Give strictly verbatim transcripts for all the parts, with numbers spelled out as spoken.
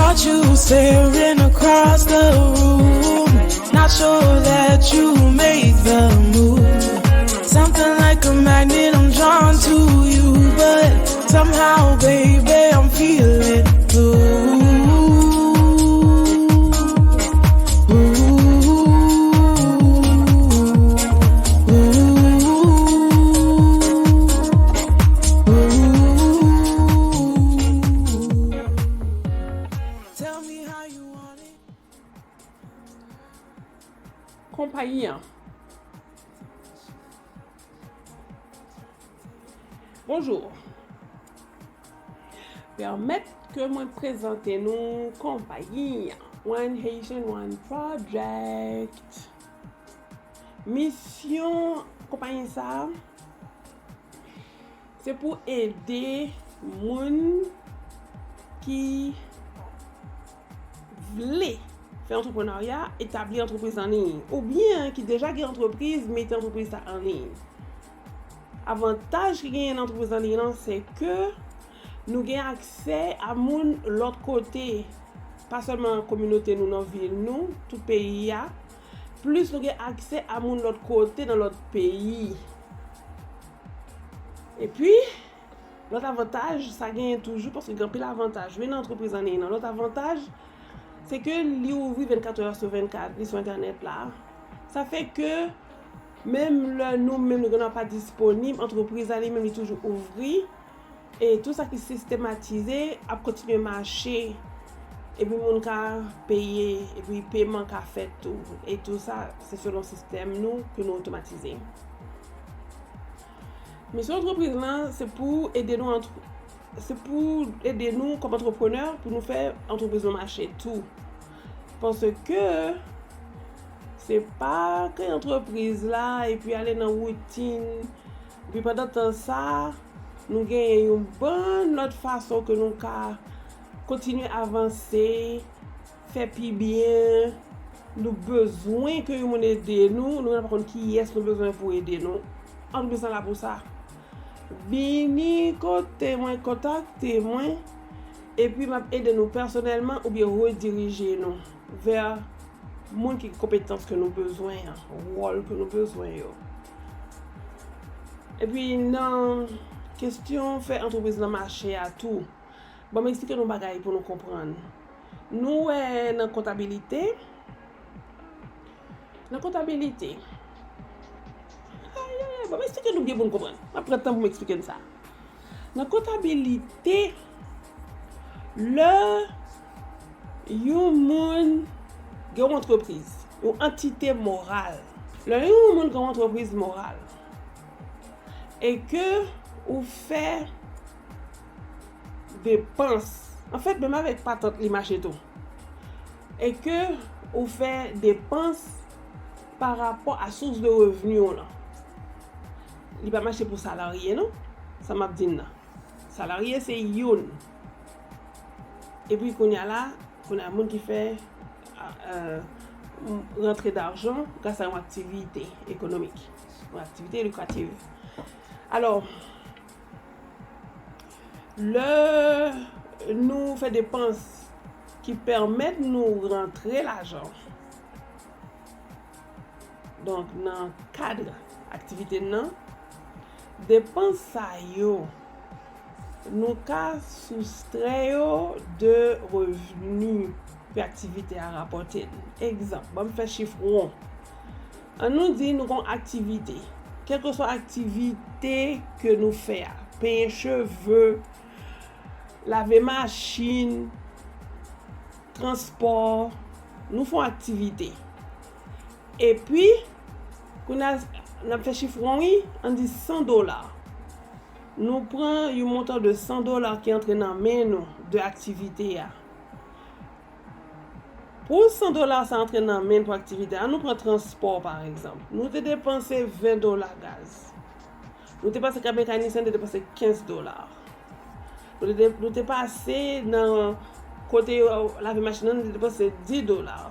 Caught you staring across the room. Not sure that you make the move. Something like a magnet, I'm drawn to you, but somehow, baby, I'm feeling blue. Ooh, ooh, ooh. Tell me how you want it. Konpayi an. Bonjou. Pèmèt ke mwen prezante nou konpayi an. One Haitian, One Project. Misyon konpayi sa a, se pou ede moun ki vle fè antreprenarya, etabli antrepriz an liy, oubyen ki deja gen antrepriz, mete antrepriz sa an liy. Avantaj ki genyen nan antrepriz an liy lan, se ke nou gen aksè a moun lòt kote, pa sèlman kominote nou, nan vil nou, tout peyi a, plis nou gen aksè a moun lòt kote nan lòt peyi. Epi, lòt avantaj, sa genyen toujou, paske gen anpil avantaj, wi, nan antrepriz an liy lan. Lòt avantaj, se ke li ouvri vennkat è sou vennkat, li sou entènèt la. Sa fè ke menm lè nou menm nou gen pa disponib, antrepriz la li menm li toujou ouvri. E tout sa ki sistematize ap kontinye mache. Epi moun ka peye, epi peman ka fèt tou. E tou sa, se selon sistèm nou ke nou otomatize. Misyon antrepriz lan, se pou ede nou antre-, se pou ede nou kòm antreprenè pou nou fè antrepriz nou mache tou. Paske se pa kreye antrepriz la epi ale nan woutin. Epi pandan tan sa, nou genyen yon bann lòt fason ke nou ka kontinye avanse, fè pi byen. Nou bezwen ke yon moun ede nou, nou menm pa konn kiyès nou bezwen pou ede nou. Antrepriz lan la pou sa. Vini kote mwen, kontakte mwen, epi m ap ede nou pèsonèlman oubyen redirije nou vè moun ki gen konpetans ke nou bezwen an, wòl ke nou bezwen yo. Epi nan kesyon fè antrepriz lan mache a tou, ban m eksplike nou bagay pou nou konprann. Nou wè nan kontabilite, nan kontabilite, ay, ay, ay, ban m eksplike nou byen pou nou konprann. M ap pran tan pou m eksplike n sa. Nan kontabilite, lè yon moun gen yon antrepriz, yon antite moral, lè yon moun gen yon antrepriz moral, e ke ou fè depans, anfèt, menm avèk patant li mache tou, e ke ou fè depans pa rapò a sous de revni w lan. Li pa mache pou salarye, non, sa m ap di n nan. Salarye se youn. Epi kounye a la, kounye a moun ki fè, a, a, rantre dajan gras a yon aktivite ekonomik, yon aktivite likrativ. Alò, lè nou fè depans ki pèmèt nou rantre lajan, donk, nan kad aktivite n nan, depans sa yo, nou ka soustrè yo de revni ke aktivite a rapòte n. Egzanp, ban m fè chif won. An nou di nou gon aktivite. Kèlkeswa aktivite ke nou fè a, penyen cheve, lave machin, transpò, nou fè yon aktivite. Epi, kounye a, n ap fè chif won, wi, ann di san dola. Nou pran yon montan de san dola ki antre nan men nou de aktivite a. Pou san dola sa antre nan men pou aktivite a, nou pran transpò, pa egzanp. Nou te depanse ven dola gaz. Nou te pase kay mekanisyen, nou te depanse kenz dola. Nou te, nou te pase nan kote yo lave machin nan, nou te depanse dis dola.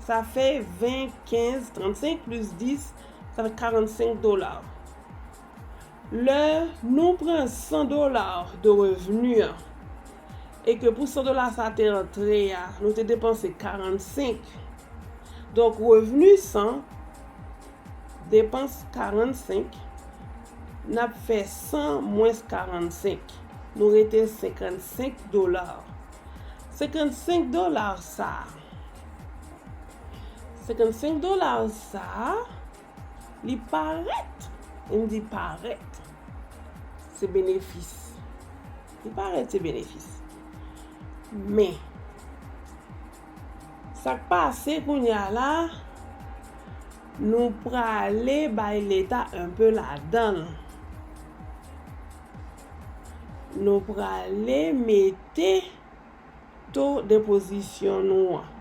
Sa fè ven, kenz, trannsenk plis dis, sa fè karannsenk dola. Lè nou pran san dola de revni an, e ke pou san dola sa te antre a, nou te depanse karannsenk. Donk, revni san, depans karannsenk, n ap fè san mwens karannsenk. Nou rete senkannsenk dola. Senkannsenk dola sa, senkannsenk dola sa, li parèt, e m di parèt, se benefis. Li parèt se benefis. Men, sa k pase kounye a la, nou prale bay Leta enpe ladan l. Nou prale mete to depozisyon nou an.